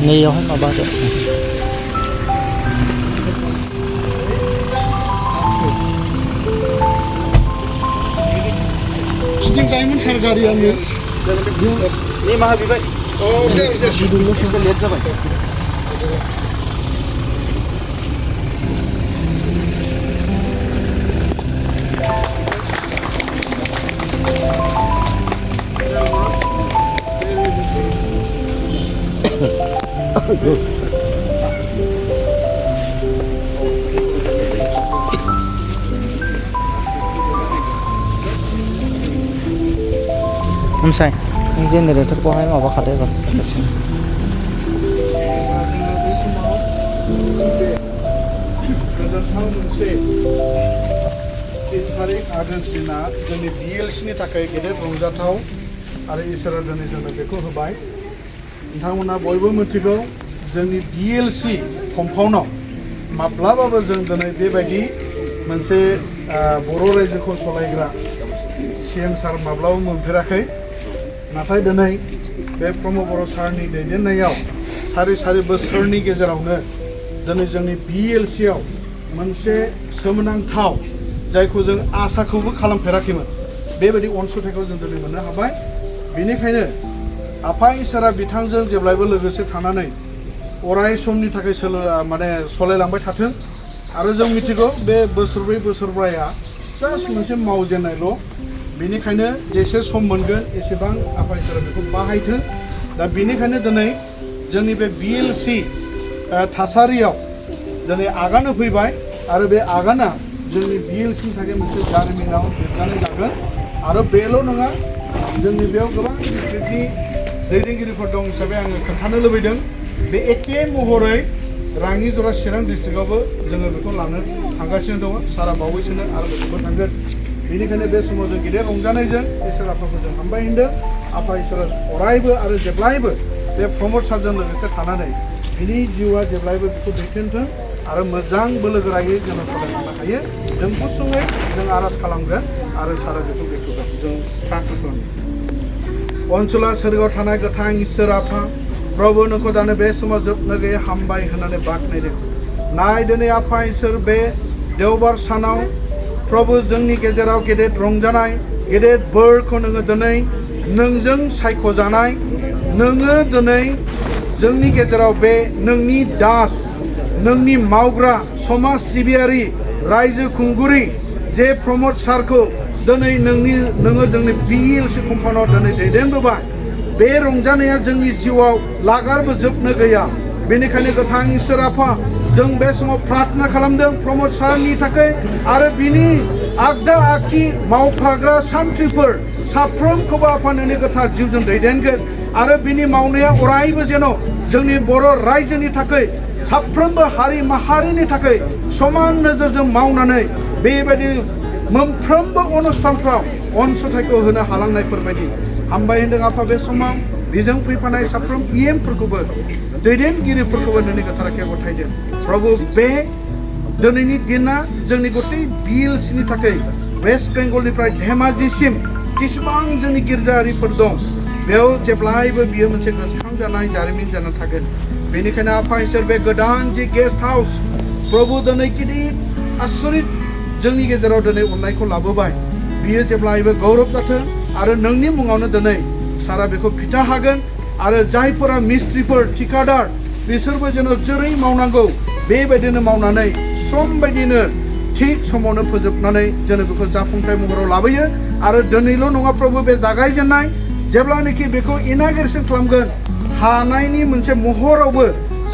नैयावहाय माबा होदो Sejak zaman sargari yang Ini mahal bibai. oh इसको लेट जा भाई. ओमफ्राय जेनेरेटरखौहाय माबा खादो एबार गोजोनथाव मोनसे 30 तारिख आगष्ट दिना जोंनि बिएलसिनि थाखाय गेदेर रंजाथाव आरो इसोरा दिनै जोंनो बेखौ होबाय नोंथांमोना बयबो मिथिगौ जोंनि बिएलसि कम्पाउन्डआव माब्लाबाबो जों दिनै बेबायदि मोनसे बर' रायजोखौ सलायग्रा सीएम सार माब्लाबा मोनफेराखै नाथाय दिनै बे प्रमद बर' सारनि दैदेननायाव सारि बोसोरनि गेजेरावनो दिनै जोंनि बिएलसिआव मोनसे सोमोनांथाव जायखौ जों आसाखौबो खालामफेराखैमोन बेबायदि अनसुंथाइखौ जों दिनै मोननो हाबाय बेनिखायनो आफा इसोरा बिथांजों जेब्लायबो लोगोसे थानानै अराय समनि थाखाय माने सलायलांबाय थाथों आरो जों मिथिगौ बे बोसोरब्रै बोसोरबाया जास्ट मोनसे मावजेननायल' बेनिखायनो जेसे सम मोनगोन एसेबां आफा इसोरा बेखौ बाहायथों दा बेनिखायनो दिनै जोंनि बे बिएलसि थासारियाव दिनै आगान होफैबाय आरो बे आगाना जोंनि बिएलसिनि थाखाय मोनसे जारिमिनाव लिरजानाय जागोन आरो बेल' नङा जोंनि बेयाव गोबां डिस्ट्रिक्टनि दैदेनगिरिफोर दं हिसाबै आङो खोन्थानो लुबैदों बे एखे महरै राङि जरा चिरां डिस्ट्रिक्टआवबो जोङो बेखौ लानो थांगासिनो दङ सारा बावैसोनो आरो बेखौबो थांगोन बेनिखायनो बे समाव जों गेदेर रंजानायजों इसोर आफाखौ जों हामबाय होनदों आफा इसोरा अरायबो आरो जेब्लायबो बे प्रमद सारजों लोगोसे थानानै बिनि जिउआ जेब्लायबो बेखौ दैदेनथों आरो मोजां बोलो गोरायै जोङो सालायलांनो हायो जों गुसुङै जों आर'ज खालामगोन आरो सारा बेखौ बेखेवगोन जों प्रार्थना खालामगोन अनसुला सोरगोआव थानाय गोथां इसोर आफा प्रभु नोंखौ दानो बे समाव जोबनो गैयै हामबाय होननानै बाख्नायदों नाय दिनै आफा इसोर बे देवबार सानाव प्रभु जोंनि गेजेराव गेदेर रंजानाय गेदेर बोरखौ नोङो दिनै नोंजों सायख'जानाय नोङो दिनै जोंनि गेजेराव बे नोंनि दास नोंनि मावग्रा समाज सिबियारि रायजो खुंगुरि जे प्रमद सारखौ दिनै नोङो जोंनि बिएलसि कम्पाउन्डआव दिनै दैदेनबोबाय बे रंजानाया जोंनि जिउआव लागारबो जोबनो गैया बेनिखायनो गोथां इसोर आफा जों बे समाव प्रार्थना खालामदों प्रमद सारनि थाखाय आरो बिनि आगदा आगखि मावफाग्रा सान्थ्रिफोर साफ्रोमखौबो आफा नोंनि गोथार जिउजों दैदेनगोन आरो बिनि मावनाया अरायबो जेन जोंनि बर' रायजोनि थाखाय साफ्रोमबो हारि माहारिनि थाखाय समान नोजोरजों मावनानै बेबायदि मोनफ्रोमबो अनुष्ठानफ्राव अनसुंथाइखौ होनो हालांनायफोरबायदि हामबाय होनदों आफा बे समाव बेजों फैफानाय साफ्रोम इएमफोरखौबो दैदेनगिरिफोरखौबो नोंनि गोथार आखायाव गथायदों प्रभु बे दिनैनि दिना जोंनि गथै बिएलसिनि थाखाय वेस्ट बेंगलनिफ्राय धेमाजिसिम जेसेबां जोंनि गिर्जायारिफोर दं बेयाव जेब्लायबो बियो मोनसे गोसोखांजानाय जारिमिन जानानै थागोन बेनिखायनो आफा इसोर बे गोदान जि गेस्ट हाउस प्रभु दिनै गिदिर आसरित जोंनि गेजेराव दिनै अननायखौ लाबोबाय बियो जेब्लायबो गौरब जाथों आरो नोंनि मुङावनो दिनै सारा बेखौ फिथा हागोन आरो जायफोरा मिस्ट्रिफोर ठिकादार बिसोरबो जेन जेरै मावनांगौ बेबायदिनो मावनानै सम बायदिनो थिग समावनो फोजोबनानै जोङो बेखौ जाफुंथाय महराव लाबोयो आरो दिनैल' नङा प्रभु बे जागायजेननाय जेब्लानोखि बेखौ इनागुरेसन खालामगोन हानायनि मोनसे महरावबो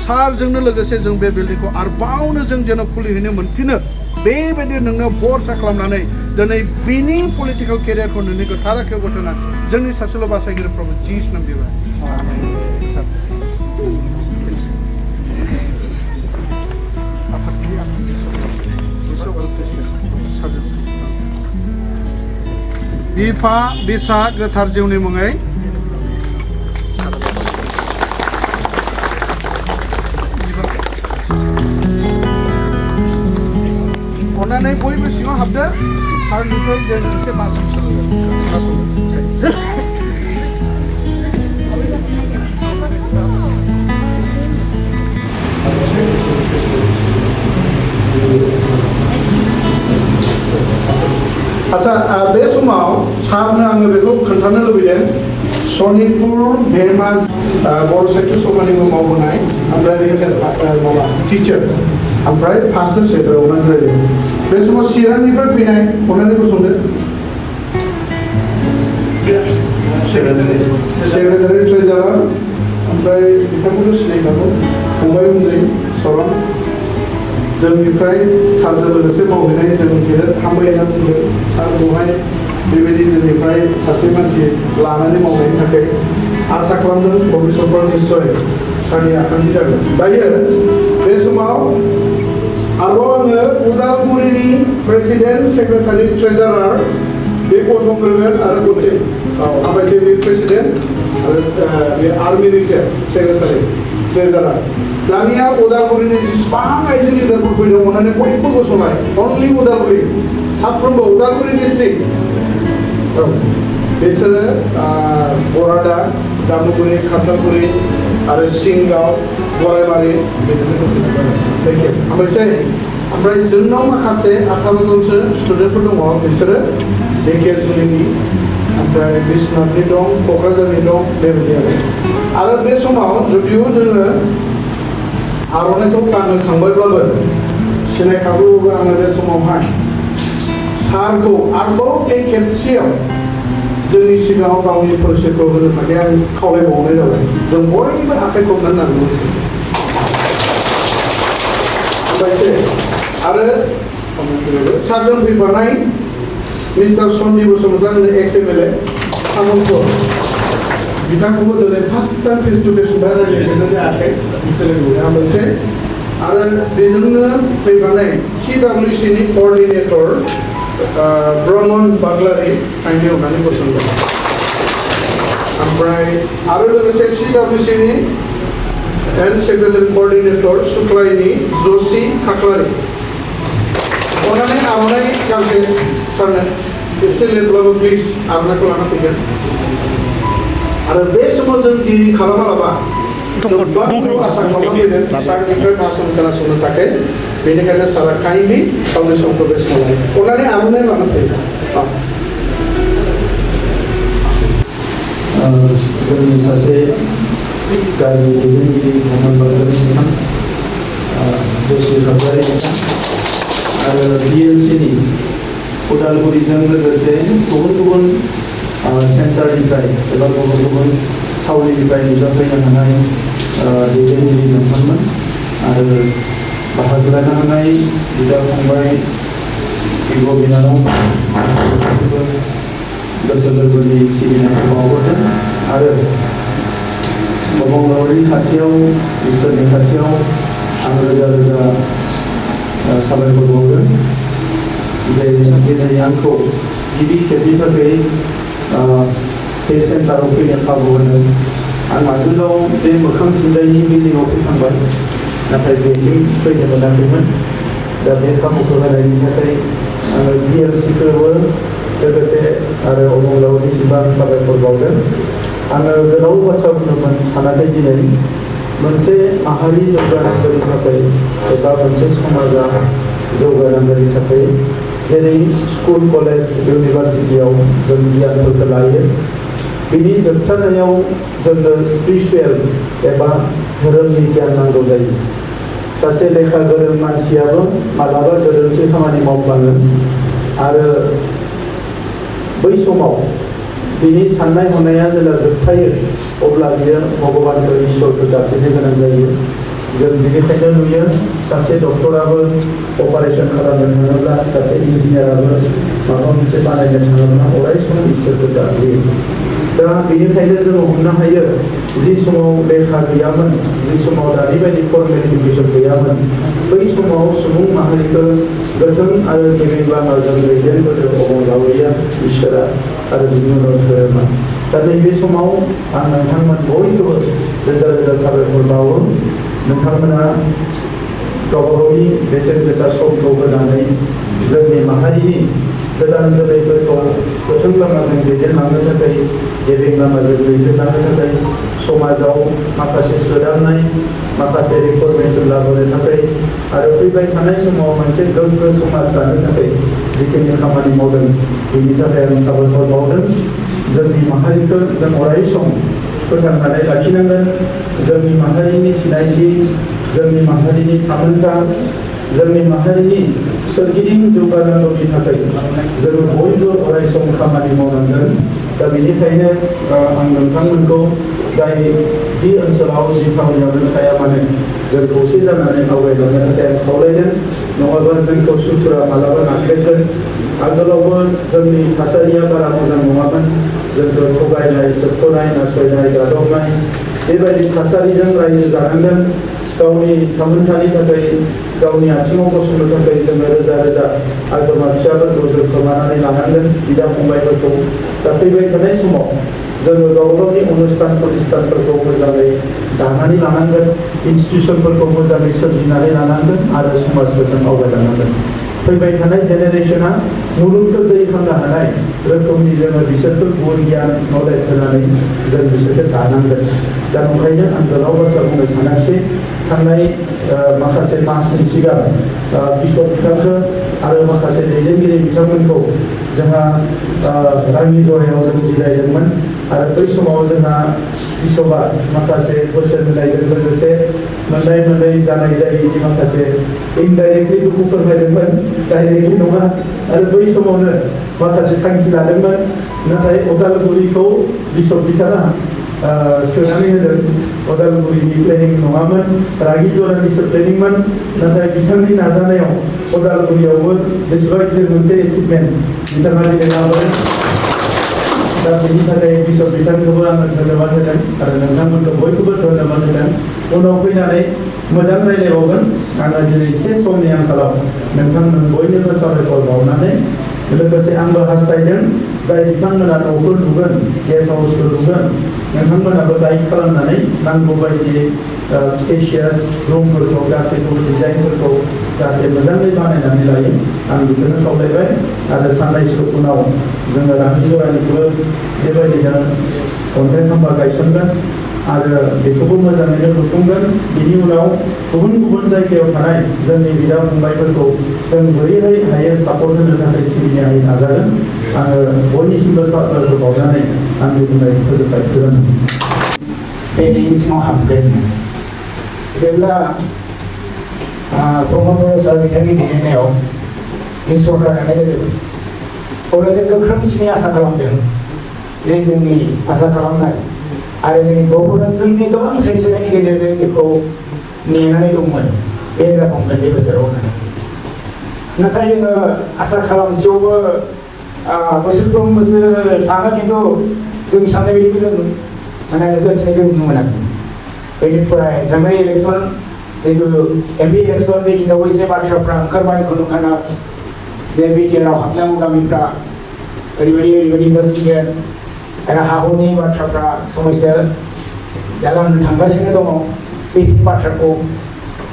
सारजोंनो लोगोसे जों बे बिल्डिंखौ आरोबावनो जों जेन खुलिहैनो मोनफिनो बेबायदि नोंनो बरसा खालामनानै दिनै बिनि पलिटिकेल केरियारखौ नोंनि गोथार आखायाव गथायना जोंनि सासेल' बासायगिरि प्रभु जिसुनि नाम बिबाय बिफा बिसा गोथार जिउनि मुङै अन्नानै बयबो सिङाव हाबदो सारनिफ्राय जों मोनसे बाथ्रा सोलोंगोन समाव सारनो आङो बेखौ खोन्थानो लुबैदों सनितपुर धेमाजि बर' साहित्य सभानिबो मावबोनाय ओमफ्राय माबा टिचार ओमफ्राय फार्स्ट सेक्रेटारियाव नांज्लायदों बे समाव चिरांनिफ्राय फैनाय अननानै गसंदो सेक्रेटारि ट्रेजारार ओमफ्राय बिथांखौबो सिनायखागौ फंबाय उन्दै सरन जोंनिफ्राय सारजों लोगोसे मावहैनाय जों गेदेर हामबायना बुंदों सारखौहाय बेबायदि जोंनिफ्राय सासे मानसि लानानै मावनायनि थाखाय आसा खालामदों भबिष्यतआव निस्सय सारनि आखान्थि जागोन दायो बे समाव आरोबाव आङो उदालगुरिनि प्रेसिडेन्ट सेक्रेटारि ट्रेजारार बे गसंग्रोगोन आरो गथे ओमफ्रायसो बे प्रेसिडेन्ट आरो बे आर्मि रिटायार सेक्रेटारि ट्रेजारार दानिया उदालगुरिनि जेसेबां आइजो लिडारफोर फैदों अननानै बयबो गसंनाय अनलि उदालगुरि साफ्रोमबो उदालगुरि डिस्ट्रिक्ट बिसोरो बरादा जामुगुरि खाथालगुरि आरो सिंगाव गरायमारि बिदिनो ओमफ्राय जोंनाव माखासे 18 जनसो स्टुडेन्टफोर दङ बिसोरो धेकियाजुलिनि ओमफ्राय बिश्वनाथनि दं क'क्राझारनि दं बेबायदि आरो बे समाव जुदिअ जोङो आर'नाइखौ गाननो थांबायब्लाबो सिनायखागौबो आङो बे समावहाय सारखौ आरोबाव बे खेबसेयाव जोंनि सिगाङाव गावनि परिचयखौ होनो थाखाय आं खावलायबावनाय जाबाय जों बयबो आखाइ खबनानै नांगौसै ओमफ्रायसो आरो सारजों फैफानाय mister Sanni Basumatary ex MLA Tamulpur बिथांखौबो दिनै first time face to face रायज्लायनो जायाखै सोलोंनो मोनसे आरो बेजोंनो फैफानाय CWCनि क'र्डिनेटर ब्रह्मन बाग्लारि आइनि होननानै गसंदों ओमफ्राय आरो लोगोसे CWCनि हेल्थ सेक्रेटारि क'र्डिनेटर सुक्लाइनि जसि खाख्लारि अननानै आर'नाइ गांसे सारनो एसे लेटब्लाबो प्लिज आर'नाइखौ लाना फैगोन आरो बे समाव जों दिनै खालामालाबा आसा खालामफैदों सारनिफ्राय भाषण खोनासंनो थाखाय बेनिखायनो सारा काइन्डलि गावनि समखौ बे समाव अननानै आर'नाइ लाना फैगोन जोंनि सासे गामि दैदेनगिरि हासान बाग्लारि बिथां जसि खाख्लारि बिथां आरो BLCनि उदालगुरिजों लोगोसे गुबुन गुबुन सेन्टारनिफ्राय एबा गुबुन गुबुन थावनिनिफ्राय नुजाफैनो हानाय दैदेनगिरि नोंथांमोन आरो बाहागो लानो हानाय बिदा फंबाय बिब' बिनानाव गासैबो गोसो गोरबोनि सिबिनायखौ बावहरदों आरो अबंलावरिनि खाथियाव इसोरनि खाथियाव आं रोजा रोजा साबायखर बावदों जे दिनै आंखौ गिबि खेबनि थाखाय बे सेन्टाराव फैनो खाबु होदों आं आगोलाव बे मोखांथिंजायनि बिल्डिंआव फैखांबाय नाथाय बेसिम फैनो मोनाखैमोन दा बे खाबुखौ होनायनि थाखाय आङो BLCखौबो लोगोसे आरो अबंलावरिनिसिमबो आं साबायखर बावदों आङो गोलाव बाथ्रा बुंदोंमोन सानाखै दिनै मोनसे माहारि जौगानांगौनि थाखाय एबा मोनसे समाजा जौगानांगौनि थाखाय जेरै स्कुल कलेज इउनिभार्सिटियाव जों गियानफोरखौ लायो बिनि जोबथारनायाव जोंनो स्पिरिचुवेल एबा धोरोमनि गियान नांगौ जायो सासे लेखा गोरों मानसियाबो मालाबा गोरोन्थि खामानि मावफ्लाङो आरो बै समाव बिनि साननाय हनाया जेब्ला जोबथायो अब्ला बियो भगबानखौ इसोरखौ गाबज्रिनो गोनां जायो जों बेनिखायनो नुयो सासे डक्टराबो अपारेशन खालामनो थाङोब्ला सासे इन्जिनियाराबो माबा मोनसे बानायनो थाङोब्ला अराय सम इसोरखौ गाबज्रियो दा बेनिखायनो जोङो हमनो हायो जि समाव लेखा गैयामोन जि समाव दानि बायदि फर्मेल इडुकेसन गैयामोन बै समाव सुबुं माहारिखौ गोथों आरो गिबि लामाजों दैदेनबोदों अबंलावरिया इसोरा आरो बिनि उनाव धोरोमा दा नैबे समाव आं नोंथांमोन बयखौबो रोजा रोजा साबायखर बावो नोंथांमोना गावबा गावनि बेसेन गोसा समखौ होनानै जोंनि माहारिनि गोदान जोलैफोरखौ गोथों लामाजों दैदेनलांनो थाखाय गेबें लामाजों दैदेनलांनो थाखाय समाजाव माखासे सोदांनाय माखासे रिफर्मेसन लाबोनो थाखाय आरो फैबाय थानाय समाव मोनसे गोग्गो समाज दानो थाखाय जिखिनि खामानि मावदों बेनि थाखाय आं साबायखर बावदों जोंनि माहारिखौ जों अराय सम फोथांनानै लाखिनांगोन जोंनि माहारिनि सिनायथि जोंनि माहारिनि थामोनथा जोंनि माहारिनि सोरगिदिं जौगानांगौनि थाखाय जों बयबो अराय सम खामानि मावनांगोन दा बेनिखायनो आं नोंथांमोनखौ जाय जि ओनसोलाव जि खामानियावनो थाया मानो जों खौसे जानानै आवगायलांनो थाखाय आं खावलायदों नङाबा जोंखौ सुथुरा मालाबा नाख्रेबगोन आगोलावबो जोंनि थासारिया बारा मोजां नङामोन जोंखौ थगायनाय सोबख'नाय नासयनाय गादबनाय बेबायदि थासारिजों रायजो जानांगोन गावनि थामोनथानि थाखाय गावनि आथिङाव गसंनो थाखाय जोङो रोजा रोजा आगोमा फिसाफोरखौ जों खोमानानै लानांगोन बिदा फंबायफोरखौ दा फैबाय थानाय समाव जोङो गाव गावनि अनुष्ठान प्रतिष्ठानफोरखौ मोजाङै दानानै लानांगोन इन्स्टिटिउसनफोरखौ मोजाङै सोरजिनानै लानांगोन आरो समाजफोरजों आवगायलांनांगोन फैबाय थानाय जेनेरेसना मुलुगखौ जौगाहोनो हानाय रोखोमनि जोङो बिसोरखौ गुन गियान नलेज होनानै जों बिसोरखौ दानांगोन दा ओंखायनो आं गोलाव बाथ्रा बुंनो सानाखिसै थांनाय माखासे मासनि सिगां बिशप बिथांखौ आरो माखासे दैदेनगिरि बिथांमोनखौ जोंहा रांनि जरायाव जों जिरायदोंमोन आरो बै समाव जोंहा बिशपआ माखासे बोसोन होनायजों लोगोसे मोननाय जानाय जायैनि माखासे इनडाइरेक्टलि दुखु फोरमायदोंमोन डाइरेक्टलि नङा आरो बै समावनो माखासे थांखि लादोंमोन नाथाय अदालगुरिखौ बिशप बिथाङा सोनानै होदों अदालगुरिनि प्लेनिं नङामोन रागि जरानिसो प्लेनिंमोन नाथाय बिथांनि नाजानायाव अदालगुरियावबो बेसेबा गिदिर मोनसे एचिभमेन्ट बिथाङा दिनै लाबोदों दा बेनि थाखाय बिशप बिथांखौबो आङो धन्यबाद होदों आरो नोंथांमोनखौ बयखौबो धन्यबाद होदों उनाव फैनानै मोजां रायज्लायबावगोन आङो दिनै एसे समनि आंखालाव नोंथांमोन बयनोबो साबायखर बावनानै लोगोसे आंबो हास्थायदों जाय बिथांमोना न'खौ लुगोन गेस्ट हाउसखौ लुगोन नोंथांमोनाबो गाइड खालामनानै नांगौ बायदियै स्पेसियास रुमफोरखौ गासैखौबो डिजाइनफोरखौ जाहाथे मोजाङै बानायनानै लायो आं बेखौनो खावलायबाय आरो साननैसो उनाव जोङो रांनि जरानिखौबो बेबायदिनो अन्थाइ खाम्फा गायसनगोन आरो बेखौबो मोजाङैनो लुफुंगोन बिनि उनाव गुबुन गुबुन जायगायाव थानाय जोंनि बिदा फंबायफोरखौ जों बोरैहाय हायो सापर्ट होनो थाखाय सिबिनाय नाजागोन आङो बयनिसिमबो साबायखर बावनानै आंनि बुंनायखौ फोजोबबाय गोजोन्थों बे सिङाव हाबगोन जेब्ला ब्रह्म सार बिथांनि दैदेननायाव जों सरकार लानाय जादों अब्ला जों गोख्रोंसिनै आसा खालामदों जे जोंनि आसा खालामनाय आरो जोंनि बर'फोरा जोंनि गोबां सैसोनायनि गेजेरजों बेखौ नेनानै दंमोन बे जाफुंगोन बे बोसोराव होननानै नाथाय जोङो आसा खालामसेयावबो बोसोरफ्रोम बोसोर थाङो खिन्थु जों साननाय बायदिखौ जों माने नुजाथिनायखौ नुनो मोनाखै बेनिफ्राय थांनाय इलेक्सन जितु एमपि इलेक्सन बे दिनावबो एसे बाथ्राफ्रा ओंखारबाय खुनुखाना जे बिटिआरआव हाबनांगौ गामिफ्रा ओरैबायदि जासिगोन आरो हाहुनि बाथ्राफ्रा समस्या जालांनो थांगासिनो दङ बे बाथ्राखौ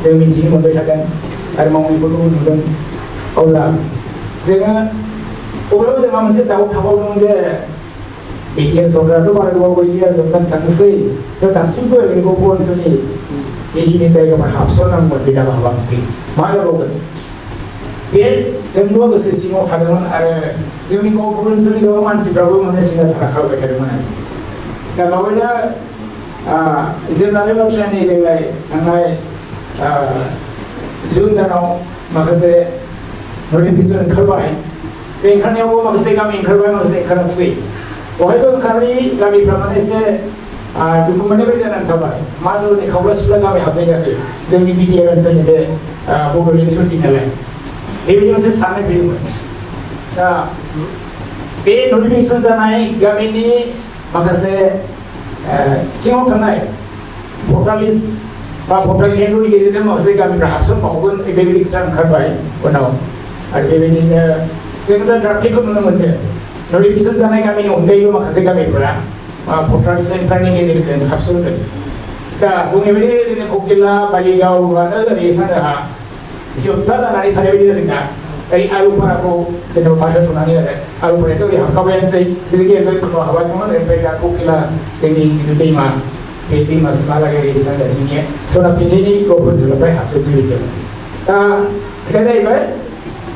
जों मिथिनो मोनबाय थादों आरो मावनायफोरखौ नुदों अब्ला जोङो अब्लाबो जोंहा मोनसे दाउट थाबावदों जे बिटिआर सरकाराथ' बारा गोबाव गैलिया जोबनानै थांनोसै दा दासिमबो लिंग'फोर ओनसोलनि जिखिनि जायगाफोर हाबसननांगौमोन बे दाबो हाबांसै मा जाबावगोन बे जोंबो गोसो सिङाव थादोंमोन आरो जोंनि गावफोर ओनसोलनि गोबां मानसिफ्राबो मोनसे सिन्था खालामबाय थादोंमोन आरो दा बेवहायनो जोबनानै बाथ्राया नै देग्लाय थांनाय जुन दानाव माखासे नटिफिकेसन ओंखारबाय बे ओंखारनायावबो माखासे गामि ओंखारबाय माखासे ओंखाराखिसै बहायबो ओंखारनाय गामिफ्रा माने एसे दुखु मोननाय बायदि जानानै थाबाय मा होनो खावला सिख्ला गामि हाबनाय जायाखै जोंनि बिटिआर ओनसोलनि बे बड'लेण्ड सुथि नालाय बेबायदि मोनसे साननाय फैदोंमोन दा बे नटिफिकेसन जानाय गामिनि माखासे सिङाव थानाय भटार लिस्ट बा भटार केन्द्रनि गेजेरजों माखासे गामिफ्रा हाबसनबावगोन बेबायदि खोथा ओंखारबाय उनाव आरो बेबायदिनो जों दा ड्राफ्टिंखौ नुनो मोनदों नटिफिकेसन जानाय गामिनि अनगायैबो माखासे गामिफोरा भटार सेन्टारनि गेजेरजों हाबसनदों दा बुंनाय बायदि जोंनि ककिला बालिगावआनो ओरै सानजाहा जोबथा जानानै थानाय बायदि जादों दा ओरै आलुपाराखौ जेनेबा बाथ्रा थुनानै आरो आलुपारायाथ' ओरै हाबखाबायानोसै बिदि गेजेरफोरखौ हाबायमोन ओमफ्राय दा ककिला जोंनि जिथु दैमा बे दैमासिमहालागै ओरै सानजाथिंनि सोनाबथिंनि गावफोर ओनसोलनिफ्राय हाबसोबफैदों दा खोथाया जाहैबाय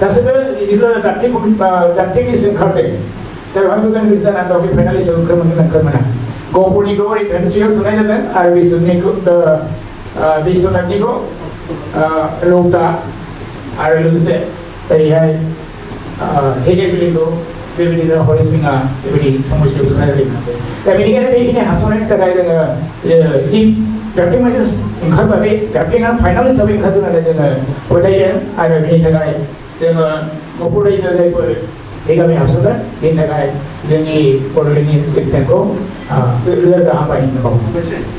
दासिमबो जिल्ला जाबथिंनि ओंखारदों दा बेवहायबो गान जानानै दं बे फाइनालिस्टआव ओंखारमोनगोन ओंखारमोना गहपुरनिखौ ओरै पेन्ट्रियाव सोनाय जादों आरो बिश्वनाथनिखौ लौटा आरो लोगोसे ओरैहाय हेगेबिलिखौ बेबायदिनो हरिसिङा बेबायदि समस्यायाव सोनाय जादों दा बेनिखायनो बेखिनि हास'नायनि थाखाय जोङो टिम ड्राफ्टिं मोनसे ओंखारबाय बे ड्राफ्टिंआ फाइनाल हिसाबै ओंखारदों होननानै जोङो फोथायदों आरो बेनि थाखाय जोङो गहपुर रायजोआव जायफोर बे गामि हाबसनदों बेनि थाखाय जोंनि बड'लेण्डनि सेक्रेटारिखौ रोजा गाहाम बायनो बावो